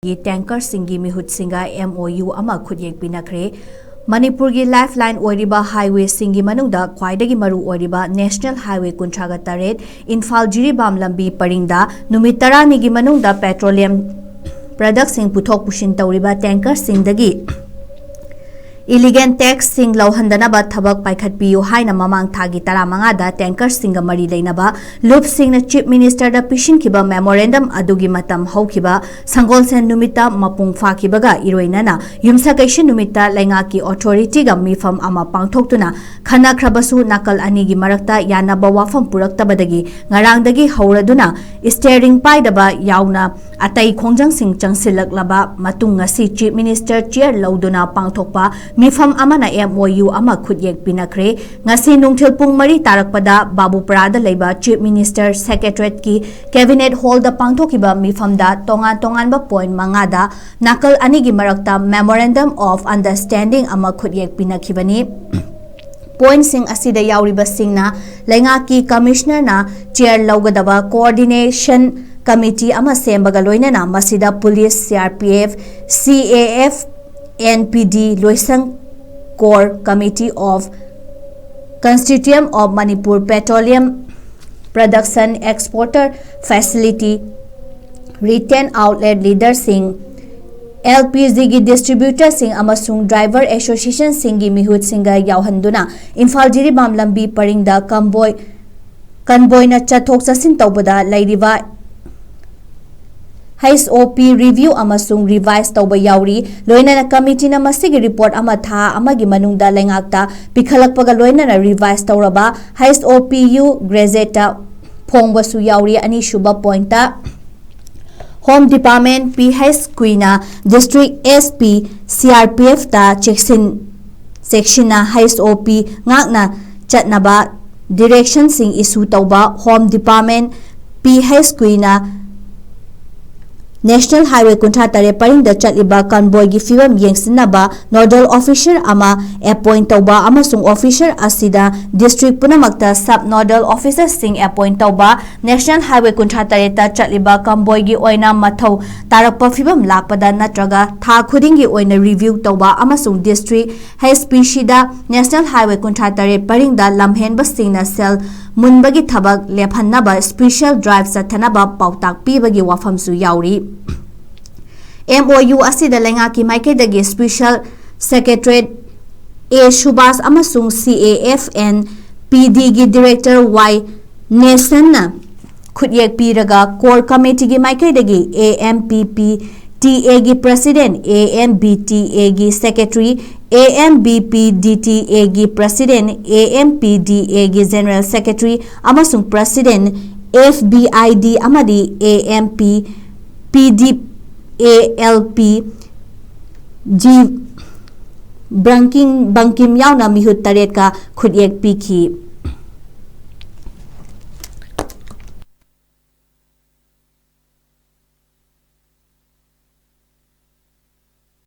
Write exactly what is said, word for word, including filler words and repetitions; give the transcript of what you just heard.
ꯒꯤ ꯇꯦꯡꯀꯔꯁꯤꯡꯒꯤ ꯃꯤꯍꯨꯠꯁꯤꯡꯒ M O U ꯑꯃ ꯈꯨꯠꯌꯦꯛ ꯄꯤꯅꯈ꯭ꯔꯦ꯫ ꯃꯅꯤꯄꯨꯔꯒꯤ ꯂꯥꯏꯐꯂꯥꯏꯟ ꯑꯣꯏꯔꯤꯕ ꯍꯥꯏꯋꯦꯁꯤꯡꯒꯤ ꯃꯅꯨꯡꯗ ꯈ꯭ꯋꯥꯏꯗꯒꯤ ꯃꯔꯨ ꯑꯣꯏꯔꯤꯕ ꯅꯦꯁꯅꯦꯜ ꯍꯥꯏꯋꯦ ꯀꯨꯟꯊ꯭ꯔꯥꯒ ꯇꯔꯦꯠ ꯏꯝꯐꯥꯜ ꯖꯤꯔꯤꯕꯥꯝ ꯂꯝꯕꯤ ꯄꯔꯤꯡꯗ ꯅꯨꯃꯤꯠ ꯇꯔꯥꯅꯤꯒꯤ ꯃꯅꯨꯡꯗ ꯄꯦꯇ꯭ꯔꯣꯂꯤꯌꯝ ꯄ꯭ꯔꯗꯛꯁꯤꯡ ꯄꯨꯊꯣꯛ ꯄꯨꯁꯤꯟ ꯇꯧꯔꯤꯕ ꯇꯦꯡꯀꯔꯁꯤꯡꯗꯒꯤ ꯏꯂꯤꯒꯦꯟ ꯇꯦꯛꯁꯁꯤꯡ ꯂꯧꯍꯟꯗꯅꯕ ꯊꯕꯛ ꯄꯥꯏꯈꯠꯄꯤꯌꯨ ꯍꯥꯏꯅ ꯃꯃꯥꯡ ꯊꯥꯒꯤ ꯇꯔꯥꯃꯉꯥꯗ ꯇꯦꯡꯀꯔꯁꯤꯡꯒ ꯃꯔꯤ ꯂꯩꯅꯕ ꯂꯨꯞꯁꯤꯡꯅ ꯆꯤꯐ ꯃꯤꯅꯤꯁꯇꯔꯗ ꯄꯤꯁꯤꯟꯈꯤꯕ ꯃꯦꯃꯣꯔꯦꯟꯗꯝ ꯑꯗꯨꯒꯤ ꯃꯇꯝ ꯍꯧꯈꯤꯕ ꯁꯪꯒꯣꯜꯁꯦꯟ ꯅꯨꯃꯤꯠꯇ ꯃꯄꯨꯡ ꯐꯥꯈꯤꯕꯒ ꯏꯔꯣꯏꯅꯅ ꯌꯨꯝꯁꯀꯩꯁ ꯅꯨꯃꯤꯠꯇ ꯂꯩꯉꯥꯛꯀꯤ ꯑꯣꯊꯣꯔꯤꯇꯤꯒ ꯃꯤꯐꯝ ꯑꯃ ꯄꯥꯡꯊꯣꯛꯇꯨꯅ ꯈꯟꯅꯈ꯭ꯔꯕꯁꯨ ꯅꯥꯀꯜ ꯑꯅꯤꯒꯤ ꯃꯔꯛꯇ ꯌꯥꯅꯕ ꯋꯥꯐꯝ ꯄꯨꯔꯛꯇꯕꯗꯒꯤ ꯉꯔꯥꯡꯗꯒꯤ ꯍꯧꯔꯗꯨꯅ ꯏꯁꯇꯤꯌꯔꯤꯡ ꯄꯥꯏꯗꯕ ꯌꯥꯎꯅ ꯑꯇꯩ ꯈꯣꯡꯖꯪꯁꯤꯡ ꯆꯪꯁꯤꯜꯂꯛꯂꯕ ꯃꯇꯨꯡ ꯉꯁꯤ ꯆꯤꯐ ꯃꯤꯅꯤꯁꯇꯔ ꯆꯤꯌꯔ ꯂꯧꯗꯨꯅ ꯄꯥꯡꯊꯣꯛꯄ ꯃꯤꯐꯝ ꯑꯃꯅ M O U ꯑꯃ ꯈꯨꯠꯌꯦꯛ ꯄꯤꯅꯈ꯭ꯔꯦ꯫ ꯉꯁꯤ ꯅꯨꯡꯊꯤꯜ ꯄꯨꯡ ꯃꯔꯤ ꯇꯥꯔꯛꯄꯗ ꯕꯥꯕꯨꯄꯔꯥꯗ ꯂꯩꯕ ꯆꯤꯐ ꯃꯤꯅꯤꯁꯇꯔ ꯁꯦꯀ꯭ꯔꯦꯇꯔꯤꯌꯦꯠꯀꯤ ꯀꯦꯕꯤꯅꯦꯠ ꯍꯣꯜꯗ ꯄꯥꯡꯊꯣꯛꯈꯤꯕ ꯃꯤꯐꯝꯗ ꯇꯣꯉꯥꯟ ꯇꯣꯉꯥꯟꯕ ꯄꯣꯏꯟꯠ ꯃꯉꯥꯗ ꯅꯥꯀꯜ ꯑꯅꯤꯒꯤ ꯃꯔꯛꯇ Memorandum of Understanding ꯑꯃ ꯈꯨꯠꯌꯦꯛ ꯄꯤꯅꯈꯤꯕꯅꯤ꯫ ꯄꯣꯏꯟꯠꯁꯤꯡ ꯑꯁꯤꯗ ꯌꯥꯎꯔꯤꯕꯁꯤꯡꯅ ꯂꯩꯉꯥꯛꯀꯤ ꯀꯃꯤꯁꯅꯔꯅ ꯆꯤꯌꯔ ꯂꯧꯒꯗꯕ ꯀꯣꯑꯣꯔꯗꯤꯅꯦꯁꯟ ꯀꯃꯤꯇꯤ ꯑꯃ ꯁꯦꯝꯕꯒ ꯂꯣꯏꯅꯅ ꯃꯁꯤꯗ police, C R P F, C A F, N P D, ꯂꯣꯏꯁꯪ Core Committee of Consortium of Manipur Petroleum Production Exporter Facility, Retail Outlet Leaderꯁꯤꯡ, L P Gꯒꯤ ꯗꯤꯁꯇ꯭ꯔꯤꯕ꯭ꯌꯨꯇꯔꯁꯤꯡ ꯑꯃꯁꯨꯡ ꯗ꯭ꯔꯥꯏꯚꯔ ꯑꯦꯁꯣꯁꯤꯌꯦꯁꯟꯁꯤꯡꯒꯤ ꯃꯤꯍꯨꯠꯁꯤꯡꯒ ꯌꯥꯎꯍꯟꯗꯨꯅ ꯏꯝꯐꯥꯜ ꯖꯤꯔꯤꯕꯥꯝ ꯂꯝꯕꯤ ꯄꯔꯤꯡꯗ ꯀꯝꯕꯣꯏ ꯀꯟꯕꯣꯏꯅ ꯆꯠꯊꯣꯛ ꯆꯠꯁꯤꯟ ꯇꯧꯕꯗ ꯂꯩꯔꯤꯕ H O P review ꯑꯃꯁꯨꯡ revise ꯇꯧꯕ ꯌꯥꯎꯔꯤ꯫ ꯂꯣꯏꯅꯅ ꯀꯃꯤꯇꯤꯅ ꯃꯁꯤꯒꯤ ꯔꯤꯄꯣꯔꯠ ꯑꯃ ꯊꯥ ꯑꯃꯒꯤ ꯃꯅꯨꯡꯗ ꯂꯩꯉꯥꯛꯇ ꯄꯤꯈꯠꯂꯛꯄꯒ ꯂꯣꯏꯅꯅ revise ꯇꯧꯔꯕ H O P U Gazette ꯐꯣꯡꯕꯁꯨ ꯌꯥꯎꯔꯤ꯫ ꯑꯅꯤꯁꯨꯕ ꯄꯣꯏꯟꯠꯇ Home Department, P H ꯀꯨꯏꯅ District S P, C R P F ꯇ ꯆꯦꯛꯁꯤꯟ ꯆꯦꯛꯁꯤꯟꯅ H O P ꯉꯥꯛꯅ ꯆꯠꯅꯕ ꯗꯤꯔꯦꯛꯁꯟꯁꯤꯡ ꯏꯁꯨ ꯇꯧꯕ꯫ Home Department, P H ꯀꯨꯏꯅ National Highway ꯀꯨꯟꯊ꯭ꯔꯥ ꯇꯔꯦꯠ ꯄꯔꯤꯡꯗ ꯆꯠꯂꯤꯕ convoyꯒꯤ ꯐꯤꯕꯝ ꯌꯦꯡꯁꯤꯟꯅꯕ nodal officer ꯑꯃ appoint ꯇꯧꯕ ꯑꯃꯁꯨꯡ officer ꯑꯁꯤꯗ district ꯄꯨꯝꯅꯃꯛꯇ sub nodal officerꯁꯤꯡ appoint ꯇꯧꯕ꯫ National Highway ꯀꯨꯟꯊ꯭ꯔꯥ ꯇꯔꯦꯠꯇ ꯆꯠꯂꯤꯕ convoyꯒꯤ ꯑꯣꯏꯅ ꯃꯊꯧ ꯇꯥꯔꯛꯄ ꯐꯤꯕꯝ ꯂꯥꯛꯄꯗ ꯅꯠꯇ꯭ꯔꯒ ꯊꯥ ꯈꯨꯗꯤꯡꯒꯤ ꯑꯣꯏꯅ review ꯇꯧꯕ ꯑꯃꯁꯨꯡ district HPCꯗ National Highway ꯀꯨꯟꯊ꯭ꯔꯥ ꯇꯔꯦꯠ ꯄꯔꯤꯡꯗ ꯂꯝꯍꯦꯟꯕꯁꯤꯡꯅ ꯁꯦꯜ ꯃꯨꯟꯕꯒꯤ ꯊꯕꯛ ꯂꯦꯞꯍꯟꯅꯕ special drive ꯆꯠꯊꯅꯕ ꯄꯥꯎꯇꯥꯛ ꯄꯤꯕꯒꯤ ꯋꯥꯐꯝꯁꯨ ꯌꯥꯎꯔꯤ꯫ MOU ꯑꯁꯤꯗ ꯂꯩꯉꯥꯛꯀꯤ ꯃꯥꯏꯀꯩꯗꯒꯤ Special Secretary A ꯁꯨꯕꯥꯁ ꯑꯃꯁꯨꯡ CAFNPDꯒꯤ Director Y ꯅꯦꯁꯟꯅ ꯈꯨꯠꯌꯦꯛ ꯄꯤꯔꯒ Core Committeeꯒꯤ ꯃꯥꯏꯀꯩꯗꯒꯤ AMPPTAꯒꯤ President, AMBTAꯒꯤ Secretary, AMBPDTAꯒꯤ President, AMPDAꯒꯤ General Secretary ꯑꯃꯁꯨꯡ President, FBID ꯑꯃꯗꯤ AMPPDALPG ꯕꯪꯀꯤꯝ ꯌꯥꯎꯅ ꯃꯤꯍꯨꯠ ꯇꯔꯦꯠꯀ ꯈꯨꯠꯌꯦꯛ ꯄꯤꯈꯤ꯫